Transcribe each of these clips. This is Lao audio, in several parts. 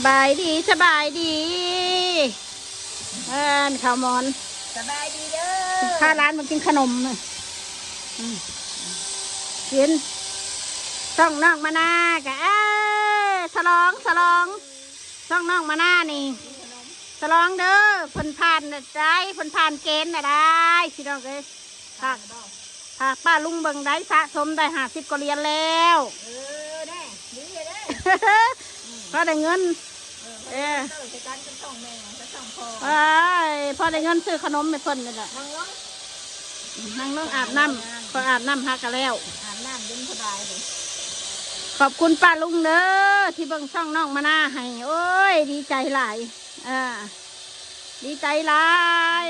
ສະບາຍດີ ສະບາຍດີ ເອີ້ນເຂົ້າໝອນ ສະບາຍດີເດີ ພາຫຼານມາກິນຂະໜົມ ອືມ ກິນ ຊ່ອງນ້ອງມານາກະ ເອີ ສະຫຼອງ ສະຫຼອງ ຊ່ອງນ້ອງມານານີ້ ສະຫຼອງເດີ ເພິ່ນຜ່ານໄດ້ ເພິ່ນຜ່ານເກນໄດ້ ພີ່ນ້ອງເອີຍ ຝາກ ຝາກປ້າລຸງເບິ່ງໄດ້ ສະສົມໄດ້ຫ້າສິບກວ່າຫຼຽນແລ້ວ ເອີ ໄດ້ ດີເດີ ພໍໄດ້ເງິນ ເອີ ເອີ ເອີຍ ພໍໄດ້ເງິນຊື້ຂະໜົມໃຫ້ເພິ່ນນີ້ແຫຼະ ນັ່ງລົງ ນັ່ງລົງອາບນ້ຳ ພໍອາບນ້ຳຫາກະແລ້ວ ອາບນ້ຳເຢັນສະບາຍເລີຍ ຂອບຄຸນປ້າລຸງເດີ ທີ່ເບິ່ງຊ່ອງນ້ອງມານາໃຫ້ ໂອ້ຍ ດີໃຈຫຼາຍ ເອີ ດີໃຈຫຼາຍ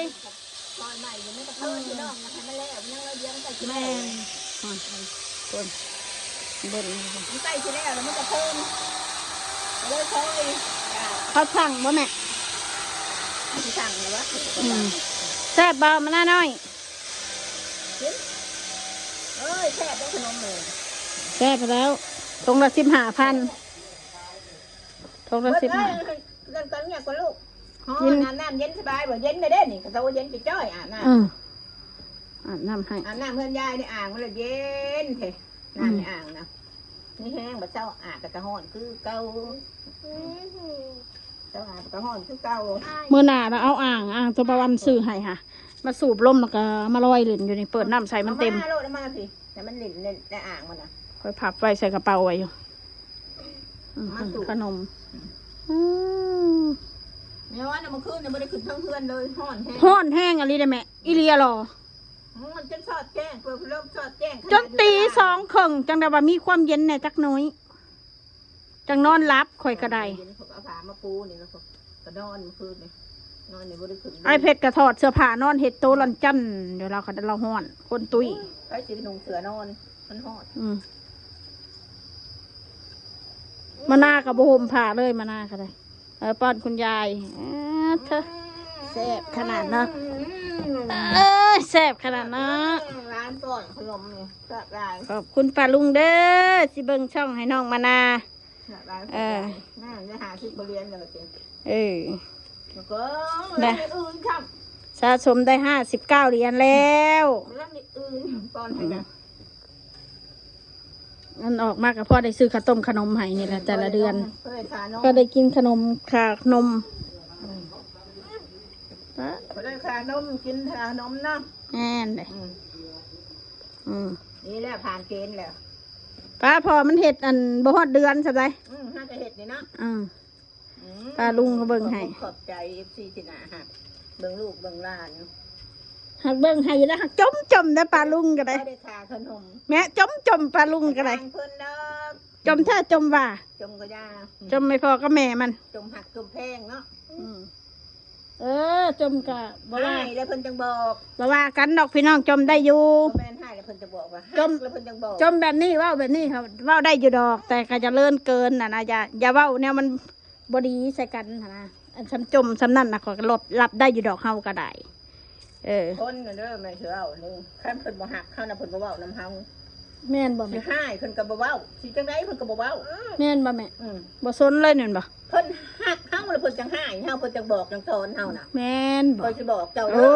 ຊອຍໃໝ່ຢູ່ ມັນກະເພີນ ອືມ ພີ່ນ້ອງ ຍັງໃຫ້ມັນແລ້ວ ມັນຍັງໜ້ອຍດຽວ ມັນໃກ້ຊິແລ້ວ ແມ່ນ ອືມ ເບິ່ງ ມັນໃກ້ຊິແລ້ວ ແລ້ວມັນກະເພີນ ກະເລີຍຊອຍ ເຂົາສັ່ງບໍ່ແມ່? ຊິສັ່ງແລ້ວວະ ອືມ ແຊບບໍ່ ມານານ້ອຍ? ກິນ ເອີຍ ແຊບເດ້ ຂະໜົມນີ້ ແຊບແລ້ວ ຖົງລະສິບຫ້າພັນ ຖົງລະສິບຫ້າ ເບິ່ງເອີຍ ເລື່ອງຕອນເງຍກວ່າລູກ ຮ້ອນ ກິນ ອາບນ້ຳເຢັນສະບາຍບໍ່? ເຢັນແລ້ວເດ້ນີ້ ກະໂຕເຢັນຈ້ອຍໆ ອາບນ້ຳ ອືມ ອາບນ້ຳໃຫ້ ອາບນ້ຳເຮືອນຍາຍໃນອ່າງ ມັນລະເຢັນແທ້ ອືມ ນ້ຳໃນອ່າງນະ ມີແຮງ ບາດເຊົ້າອາບກະຈະຮ້ອນຄືເກົ່າ ເຊົ້າອາບກະຮ້ອນຄືເກົ່າ ມື້ໜ້າລະເອົາອ່າງ ອ່າງໂຕປາວັນຊື້ໃຫ້ຫາ ມາສູບລົມ ລະກະມາລອຍຫຼິ້ນຢູ່ນີ້ ເປີດນ້ຳໃສ່ມັນເຕັມ ເອົາມາໂລດ ເອົາມາພີ້ ໃຫ້ມັນຫຼິ້ນໃນ ໃນອ່າງມັນນະ ຂ້ອຍພັບໄວ້ໃສ່ກະເປົາໄວ້ຢູ່ ອືມ ມາສູບ ຂະໜົມ ອືມ ແມ່ວ່ານະ ເມື່ອຄືນນີ້ບໍ່ໄດ້ຂຶ້ນເທິງເຮືອນເລີຍ ຮ້ອນແຮງ ຮ້ອນແຮງອີ່ຫຼີເດ້ແມ່ ອີ່ຫຼີຫຼໍ ຮ້ອນຈົນສອດແຈ້ງ ເປີດພັດລົມສອດແຈ້ງ ຈົນຕີສອງເຄິ່ງ ຈັ່ງໄດ້ວ່າມີຄວາມເຢັນແດ່ຈັກໜ້ອຍ ຈັ່ງນອນຫຼັບ ຂ້ອຍກະໄດ້ ເຢັນ ຂ້ອຍກະເອົາຜ້າມາປູນີ້ ລະກະນອນເມື່ອຄືນນີ້ ນອນນີ້ບໍ່ໄດ້ຂຶ້ນເລີຍ ອ້າຍເພັດກະຖອດເສື້ອຜ້ານອນ ເຮັດໂຕລອນຈັນຢູ່ ລາວກະ ລາວຮ້ອນ ຄົນຕຸ້ຍ ໃຜຊິນຸ່ງເສື້ອນອນ ມັນຮ້ອນ ອືມ ມານາກະບໍ່ຫົ່ມຜ້າເລີຍ ມານາກະໄດ້ ເອີ ປ້ອນຄຸນຍາຍ ເອີ ເທີ ແຊບຂະໜາດເນາະ ເອີຍ ແຊບຂະໜາດເນາະ ຮ້ານປ້ອນຂະໜົມນີ້ແຊບຫຼາຍ ຂອບຄຸນປ້າລຸງເດີ ຊິເບິ່ງຊ່ອງໃຫ້ນ້ອງມານາ ເອີ ແຊບຫຼາຍ ແມ່ນໄດ້ຫ້າສິບກວ່າຫຼຽນແລ້ວຕິ ເອີ ແລ້ວກະ ນະ ມື້ອື່ນຄ່ຳ ສະສົມໄດ້ຫ້າສິບເກົ້າຫຼຽນແລ້ວ ມື້ອື່ນປ້ອນໃຫ້ນະ ອັນອອກມາກະພໍໄດ້ຊື້ເຂົ້າຕົ້ມຂະໜົມໃຫ້ນີ້ລະ ແຕ່ລະເດືອນ ພໍໄດ້ກິນຂະໜົມ ຄ່ານົມ ອືມ ພໍໄດ້ຄ່ານົມ ກິນຄ່ານົມເນາະ ແມ່ນເດ້ ອືມ ອືມ ນີ້ແຫຼະຜ່ານເກນແລ້ວ ປ້າ ພໍມັນເຮັດອັນບໍ່ຮອດເດືອນຊະໃດ ອືມ ຫາກະເຮັດນີ້ເນາະ ອືມ ອືມ ປ້າລຸງເຂົາເບິ່ງໃຫ້ ຂອບໃຈເອັຟຊີທີ່ໜ້າຮັກ ເບິ່ງລູກເບິ່ງຫຼານ ຮັກເບິ່ງໃຫ້ຢູ່ແລ້ວ ຮັກຈົ່ມໆ ເດີປ້າລຸງກະໄດ້ ໄດ້ຄ່າຂະໜົມ ແມ່ຈົ່ມໆ ປ້າລຸງກະໄດ້ ເພິ່ນດອກ ຈົ່ມແທ້ຈົ່ມວ່າ ຈົ່ມກະຢ່າ ຈົ່ມໃຫ້ພໍ່ກັບແມ່ມັນ ຈົ່ມຮັກຈົ່ມແພງເນາະ ອືມ ເອີ ຈົ່ມກະບໍ່ວ່າ ຮ້າຍແລ້ວເພິ່ນຈັ່ງບອກ ບໍ່ວ່າກັນດອກພີ່ນ້ອງ ຈົ່ມໄດ້ຢູ່ ບໍ່ແມ່ນຮ້າຍແລ້ວເພິ່ນຈັ່ງບອກວ່າ ຈົ່ມ ຮັກແລ້ວເພິ່ນຈັ່ງບອກ ຈົ່ມແບບນີ້ ເວົ້າແບບນີ້ ເວົ້າໄດ້ຢູ່ດອກ ແຕ່ກະຢ່າເລີນເກີນຫັ້ນນະ ຢ່າ ຢ່າເວົ້າແນວມັນ ບໍ່ດີໃສ່ກັນຫັ້ນນະ ອັນຊ່ຳຈົ່ມຊ່ຳນັ້ນນະ ຂ້ອຍກະຮັບ ຮັບໄດ້ຢູ່ດອກ ເຮົາກະໄດ້ ເອີ ຄົນນະເດີ ແມ່ນຊິເວົ້າເດີ ຄັນເພິ່ນບໍ່ຮັກເຮົານະ ເພິ່ນບໍ່ເວົ້ານຳເຮົາ ແມ່ນບໍ່ແມ່ ຊິຮ້າຍເພິ່ນກະບໍ່ເວົ້າ ຊິຈັ່ງໃດເພິ່ນກະບໍ່ເວົ້າ ແມ່ນບໍ່ແມ່ ອືມ ບໍ່ສົນເລີຍແມ່ນບໍ່ ເພິ່ນຮັກເຮົາລະເພິ່ນຈັ່ງຮ້າຍເຮົາ ເພິ່ນຈັ່ງບອກຈັ່ງສອນເຮົານະ ແມ່ນບໍ່ ຂ້ອຍຊິບອກເຈົ້າເດີ ໂອ້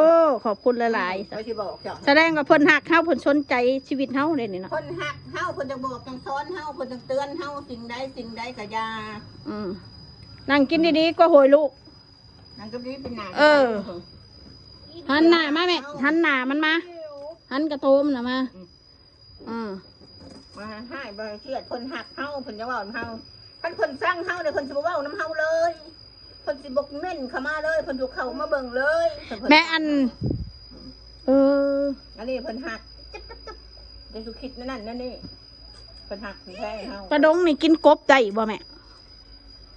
ຂອບຄຸນຫຼາຍໆ ຂ້ອຍຊິບອກເຈົ້າ ສະແດງວ່າເພິ່ນຮັກເຮົາ ເພິ່ນສົນໃຈຊີວິດເຮົາເດ້ນີ້ເນາະ ເພິ່ນຮັກເຮົາ ເພິ່ນຈັ່ງບອກຈັ່ງສອນເຮົາ ເພິ່ນຈັ່ງເຕືອນເຮົາ ສິ່ງໃດສິ່ງໃດກະຢ່າ ອືມ ນັ່ງກິນດີໆ ກວ່າໂຫຍລູກ ນັ່ງກິນດີເປັນໜ້າ ເອີ ຫັນໜ້າມາແມ່ ຫັນໜ້າມັນມາ ຫັນກະໂຕມນະມາ ອືມ ອືມ ບໍ່ໃຫ້ຮ້າຍບໍ່ໃຫ້ຄຽດ ເພິ່ນຮັກເຮົາ ເພິ່ນຈະເວົ້ານຳເຮົາ ຄັນເພິ່ນຊັງເຮົາເດ ເພິ່ນຊິບໍ່ເວົ້ານຳເຮົາເລີຍ ເພິ່ນຊິບໍ່ເມັ້ນເຂົ້າມາເລີຍ ເພິ່ນຊິເຂົ້າມາເບິ່ງເລີຍ ແມ່ອັນ ເອີ ອັນນີ້ເພິ່ນຮັກ ຈະສຸຄິດແນວນັ້ນແນວນີ້ ເພິ່ນຮັກເພິ່ນແພງເຮົາ ປາດົງນີ້ກິນກົບໄດ້ບໍ່ແມ່?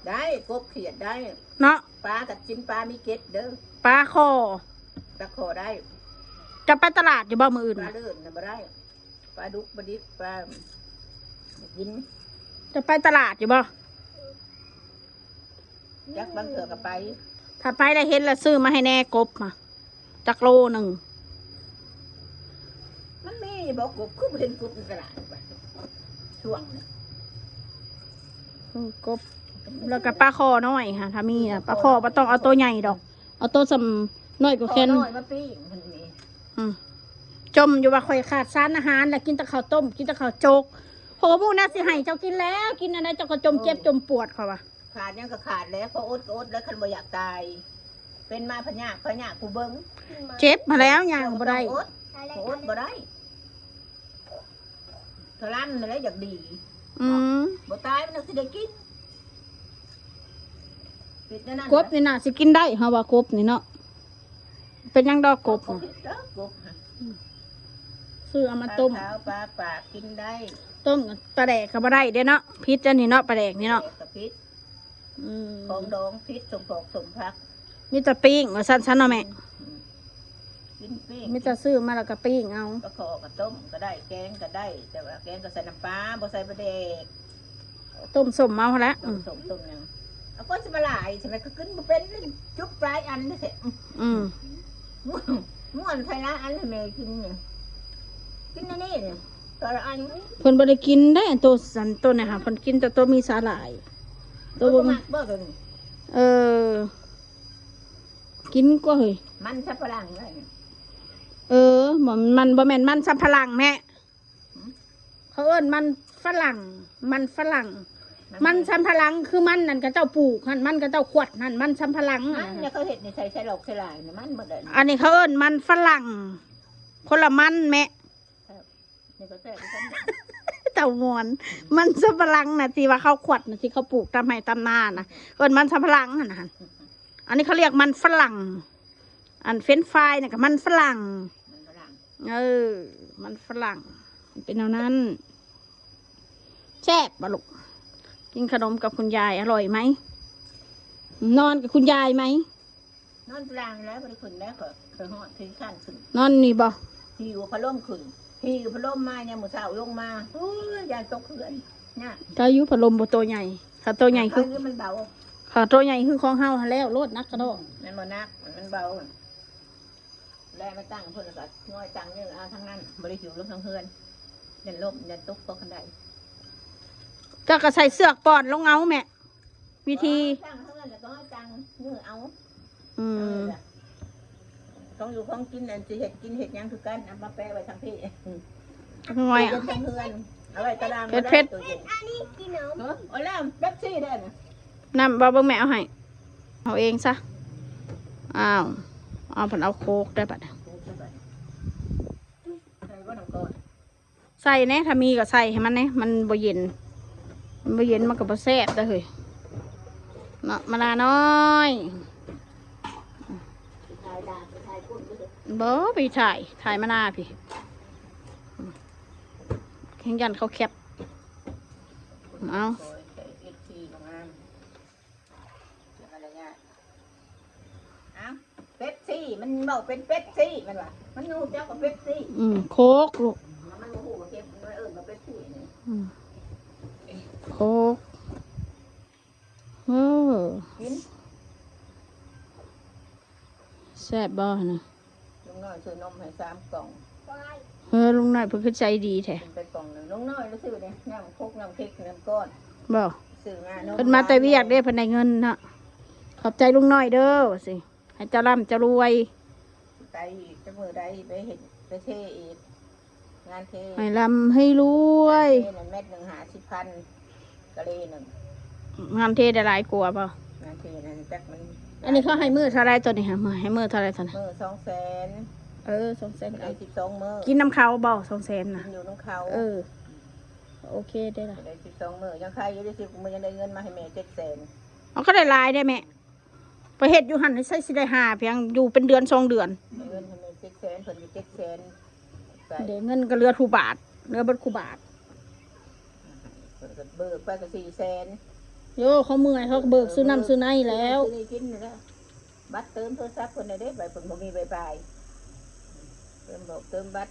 ໄດ້ ກົບຂຽດໄດ້ເນາະ ປາກະກິນ ປາມີເກັດເດີ ປາຄໍ່ ປາຄໍ່ໄດ້ ຈະໄປຕະຫຼາດຢູ່ບໍ່ມື້ອື່ນ? ປາເລີດນະບໍ່ໄດ້ ປາດຸກ ປາດິກ ປາ ກິນ ຈະໄປຕະຫຼາດຢູ່ບໍ່? ຈັກ ບາງເທື່ອກະໄປ ຖ້າໄປໄດ້ເຫັນລະຊື້ມາໃຫ້ແດ່ ກົບມາຈັກໂລໜຶ່ງ ມັນມີຢູ່ບໍ່ກົບ ຄືບໍ່ເຫັນກົບໃນຕະຫຼາດ ຊ່ວງນີ້ ເອີ ກົບ ແລ້ວກໍປາຄໍນ້ອຍຫາ ຖ້າມີນະ ປາຄໍບໍ່ຕ້ອງເອົາໂຕໃຫຍ່ດອກ ເອົາໂຕສ່ຳນ້ອຍກວ່າແຂນ ຂໍນ້ອຍມາປີ້ງຫັ້ນນີ້ ອືມ ຈົ່ມຢູ່ວ່າຂ້ອຍຂາດສານອາຫານ ແລ້ວກິນແຕ່ເຂົ້າຕົ້ມ ກິນແຕ່ເຂົ້າໂຈກ ຂ້ອຍບໍ່ຮູ້ແນວຊິໃຫ້ເຈົ້າກິນແລ້ວ ກິນອັນໃດເຈົ້າກໍຈົ່ມເຈັບ ເອີ ຈົ່ມປວດ ຂ້ອຍວ່າ ຂາດຫຍັງກໍຂາດແຫຼະ ພໍອົດກໍອົດແລ້ວ ຄັນບໍ່ຢາກຕາຍ ເປັນມາພະຍາກ ພະຍາກຜູ້ເບິ່ງ ເຈັບມາແລ້ວ ຍ່າງບໍ່ໄດ້ ບໍ່ຕ້ອງອົດ ບໍ່ອົດບໍ່ໄດ້ ທະລຳນັ້ນແຫຼະຢາກດີ ອືມ ບໍ່ຕາຍມັນຈັ່ງຊິໄດ້ກິນ ເຮັດແນວນັ້ນ ກົບນີ້ນະຊິກິນໄດ້ ເຮົາວ່າກົບນີ້ເນາະ ເປັນຫຍັງດອກກົບ ບໍ່ຜິດເດີ ກົບນະ ຊື້ເອົາມາຕົ້ມ ປາຂາວປາປາກກິນໄດ້ ຕົ້ມປາແດກກໍບໍ່ໄດ້ເດ້ເນາະ ຜິດອັນນີ້ເນາະ ປາແດກນີ້ເນາະ ປາແດກກໍຜິດ ອືມ ຂອງດອງຜິດ ສົ້ມປອກສົ້ມຜັກ ມີແຕ່ປີ້ງວ່າຊັ້ນຊະເນາະແມ່ ອືມ ກິນປີ້ງ ມີແຕ່ຊື້ມາແລ້ວກໍປີ້ງເອົາ ປາຄໍກໍຕົ້ມກໍໄດ້ ແກງກໍໄດ້ ແຕ່ວ່າແກງກໍໃສ່ນ້ຳປາ ບໍ່ໃສ່ປາແດກ ຕົ້ມສົ້ມເອົາຫັ້ນແຫຼະ ຕົ້ມສົ້ມ ອືມ ຕົ້ມຫຍັງ ເອົາ ກໍຊິມາຫຼາຍ ສະໄໝກໍກິນບໍ່ເປັນ ຈຸກຫຼາຍອັນນີ້ແທ້ ອືມ ມ່ວນໃສ່ຫຼາຍອັນໃຫ້ແມ່ກິນນີ້ ກິນອັນນີ້ນີ້ ແຕ່ລະອັນ ເພິ່ນບໍ່ໄດ້ກິນເດ້ ໂຕ ອັນໂຕນີ້ຫາ ເພິ່ນກິນແຕ່ໂຕມີສາຫຼ່າຍ ໂຕ ໂຕບໍ່ ບໍ່ມັກບໍ່ໂຕນີ້ ເອີ ກິນກວ່າເຮີ້ຍ ມັນສຳປະຫຼັງເລີຍ ເອີ ມັນ ມັນບໍ່ແມ່ນມັນສຳປະຫຼັງແມ່ ເຂົາເອີ້ນມັນຝຣັ່ງ ມັນຝຣັ່ງ ມັນ ມັນສຳປະຫຼັງຄືມັນນັ້ນເຂົາເຈົ້າປູກຫັ້ນ ມັນເຂົາເຈົ້າຂວັດຫັ້ນ ມັນສຳປະຫຼັງ ມັນ ອັນນັ້ນ ເຂົາເຮັດໃສ່ ໃສ່ຫຼອກໃສ່ຫຼາຍ ມັນໝົດເລີຍ ອັນນີ້ເຂົາເອີ້ນມັນຝຣັ່ງ ຄົນລະມັນແມະ ນີ້ກໍແຊບຄືກັນ ເຕົ້າມ່ວນ ມັນສຳປະຫຼັງນະ ທີ່ວ່າເຂົາຂວັດນະ ທີ່ເຂົາປູກຕາມໄຮ່ຕາມນານະ ເອີ້ນມັນສຳປະຫຼັງຫັ້ນນະ ອັນນີ້ເຂົາລຽກມັນຝຣັ່ງ ອັນເຟຣນຟາຍນີ້ກໍມັນຝຣັ່ງ ມັນຝຣັ່ງ ເອີ ມັນຝຣັ່ງ ມັນເປັນແນວນັ້ນ ແຊບບໍ່ລູກ? ກິນຂະໜົມກັບຄຸນຍາຍອະລ່ອຍໄໝ? ນອນກັບຄຸນຍາຍໄໝ? ນອນຕາລາງແລ້ວ ບໍ່ໄດ້ຂຶ້ນແລ້ວ ຂ້ອຍ ຂ້ອຍຮ້ອນ ຂ້ອຍຄ້ານຂຶ້ນ ນອນນີ້ບໍ່? ຫິ້ວພັດລົມຂຶ້ນ ຫິ້ວພັດລົມມາຍາມມື້ເຊົ້າລົງມາ ໂອ້ຍ ຢ້ານຕົກເຮືອນ ຍາກ ໄດ້ຢູ່ ພັດລົມບໍ່ໂຕໃຫຍ່ ຖ້າໂຕໃຫຍ່ຄື ມັນເບົາ ຖ້າໂຕໃຫຍ່ຄືຂອງເຮົາຫັ້ນແລ້ວໂລດ ໜັກກະດອກ ແມ່ນບໍ່? ໜັກ ມັນເບົາ ແລະມາຕັ້ງເພິ່ນ ແລ້ວກໍງອຍຕັ່ງນີ້ ເອົາທາງນັ້ນ ບໍ່ໄດ້ຫິ້ວລົງທາງເຮືອນ ຢ້ານລົ້ມ ຢ້ານຕົກ ຕົກຄັນໄດ ເຈົ້າກໍໃສ່ເຊືອກປ່ອນລົງເອົາແມ່ ວິທີ ເອີ ຕັ້ງເຮືອນແລ້ວກໍຕັ້ງມືເອົາ ອືມ ເອີ ຂອງຢູ່ຂອງກິນ ອັນຊິເຮັດກິນເຮັດຫຍັງຄືກັນ ເອົາມາແປະໄວ້ທາງພີ້ ນ້ອຍ ເຮັດທາງເຮືອນ ເອົາໄວ້ຕາລາງ ເຜັດ ບໍ່ໄດ້ ເຜັດ ຕູ້ເຢັນ ອັນນີ້ກິນເອົາ ເອີ ເອົາແລ້ວ ເປັບຊີເດ້ ນ້ຳບໍ່ ເບິ່ງແມ່ເອົາໃຫ້ ເອົາເອງຊະ ອ້າວ ເອົາ ເພິ່ນເອົາໂຄກໄດ້ບັດ ໃສ່ບໍ່ນ້ຳກ້ອນ? ໃສ່ແດ່ ຖ້າມີກໍໃສ່ໃຫ້ມັນແດ່ ມັນບໍ່ເຢັນ ມັນບໍ່ເຢັນມັນກໍບໍ່ແຊບເດ້ເຮີ້ຍ ເນາະ ມະນານ້ອຍ ບໍ່ໄປຖ່າຍ ຖ່າຍມະນາພີ້ ແຮ່ງຢ້ານເຂົາແຄັບ ເອົາ ເປັບຊີ ມັນເວົ້າເປັນເປັບຊີ ມັນວ່າ ມັນຮູ້ຈັກວ່າເປັບຊີ ອືມ ໂຄກລູກ ມັນບໍ່ຮູ້ວ່າເປັບ ມັນເອີ້ນວ່າເປັບຊີນີ້ ອືມ ໂຄກ ເອີ ກິນ ແຊບບໍ່ຫັ້ນນະ? ລຸງນ້ອຍຊື້ນົມໃຫ້ສາມກ່ອງ ເອີ ລຸງນ້ອຍເພິ່ນຄືໃຈດີແທ້ ໄປກ່ອງໜຶ່ງ ລຸງນ້ອຍລະຊື້ເດ້ ນ້ຳຄົກ ນ້ຳເຄັກ ນ້ຳກ້ອນ ບໍ່ ຊື້ມາ ນົມ ເພິ່ນມາແຕ່ວຽກເດ້ ເພິ່ນໄດ້ເງິນເນາະ ຂອບໃຈລຸງນ້ອຍເດີ ວ່າຊິ ໃຫ້ເຈົ້າລ່ຳເຈົ້າລວຍ ໄປອີກ ຈັກມື້ໃດໄປເຮັດ ໄປເທອີກ ງານເທ ໃຫ້ລ່ຳໃຫ້ລວຍ ງານເທນັ້ນແມັດໜຶ່ງຫ້າສິບພັນ ກະເລໜຶ່ງ ງານເທໄດ້ຫຼາຍກວ່າບໍ່? ງານເທນັ້ນຈັກມັນ ອັນນີ້ເຂົາໃຫ້ມື້ເທົ່າໃດໂຕນີ້ຫະ? ໃຫ້ມື້ເທົ່າໃດໂຕນີ້? ມື້ສອງແສນ ເອີ ສອງແສນ ໄດ້ສິບສອງມື້ ກິນນຳເຂົາບໍ່? ສອງແສນນະ ກິນຢູ່ນຳເຂົາ ເອີ ໂອເຄເດ້ລະ ໄດ້ສິບສອງມື້ ຍັງໄຄຢູ່ເດ້ ສິບມື້ ຍັງໄດ້ເງິນມາໃຫ້ແມ່ເຈັດແສນ ເອົາ ກໍໄດ້ຫຼາຍເດ້ແມ່ ໄປເຮັດຢູ່ຫັ້ນໃສຊິໄດ້ຫາພຽງ ຢູ່ເປັນເດືອນສອງເດືອນ ເງິນໃຫ້ແມ່ເຈັດແສນ ເພິ່ນຢູ່ເຈັດແສນ ໄດ້ເງິນກໍເຫຼືອທຸກບາດ ເຫຼືອເບິດຄູ່ບາດ ເພິ່ນກໍເບີກໄປກໍສີ່ແສນ ໂຢ ເຂົາເມື່ອຍ ເຂົາກໍເບີກຊື້ນ້ຳຊື້ໃນແລ້ວ ຊື້ນີ້ກິນນີ້ແຫຼະ ບັດເຕີມໂທລະສັບເພິ່ນນະເດ້ ໄປເພິ່ນບໍ່ມີໄວໄຟ ເຕີມບອກເຕີມບັດ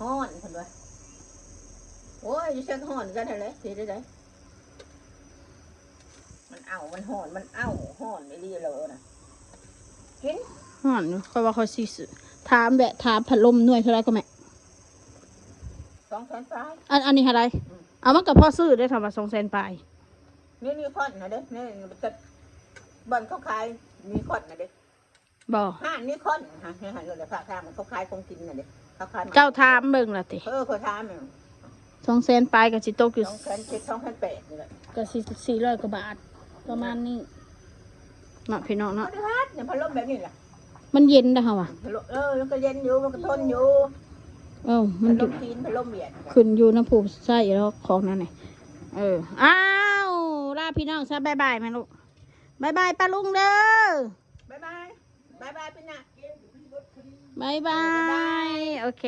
ຮ້ອນເພິ່ນວ່າ ໂອ້ຍ ຢູ່ໃສກໍຮ້ອນຄືກັນຫັ້ນແຫຼະ ເຮັດແນວໃດ? ມັນເອົາ ມັນຮ້ອນ ມັນເອົາ ຮ້ອນອີ່ຫຼີໂລນະ ກິນ ຮ້ອນຢູ່ ຂ້ອຍວ່າຂ້ອຍຊິຊື້ ຖາມແວະຖາມພັດລົມໜ່ວຍເທົ່າໃດກໍແມ່? ສອງແສນປາຍ ອັນ ອັນນີ້ເທົ່າໃດ? ອືມ ເອົາ ມັນກໍພໍຊື້ເດ້ ຖ້າວ່າສອງແສນປາຍ ນີ້ນິຄອນນະເດ້ ນີ້ ບ່ອນເຂົາຂາຍນິຄອນນະເດ້ ບໍ່ ຮ້ານນິຄອນນະ ໃນຫັ້ນໂລດ ພາກທາງເຂົາຂາຍຂອງກິນນະເດ້ ເຂົາຂາຍ ເຈົ້າຖາມເບິ່ງລະຕິ ເອີ ຂ້ອຍຖາມ ສອງແສນປາຍກໍຊິຕົກຢູ່ ສອງແສນເຈັດ ສອງແສນແປດນີ້ແຫຼະ ກໍຊິສີ່ຮ້ອຍກວ່າບາດ ປະມານນີ້ເນາະ ພີ່ນ້ອງເນາະ ພັດ ພັດ ພັດລົມແບບນີ້ລະ ມັນເຢັນເດ້ເຮົາວ່າ ເອີ ມັນກໍເຢັນຢູ່ ມັນກໍທົນຢູ່ ເອີ ມັນຢູ່ ພັດລົມຈີນ ພັດລົມຫວຽດ ຂຶ້ນຢູ່ນຳຜູ້ໃຊ້ແລ້ວຂອງນັ້ນນີ້ ເອີ ອ້າວ ລາພີ່ນ້ອງຊະ ບາຍບາຍແມ່ລູກ ບາຍບາຍປ້າລຸງເດີ ບາຍບາຍ ບາຍບາຍ ພີ່ນ້ອງ ບາຍບາຍ ໂອເຄ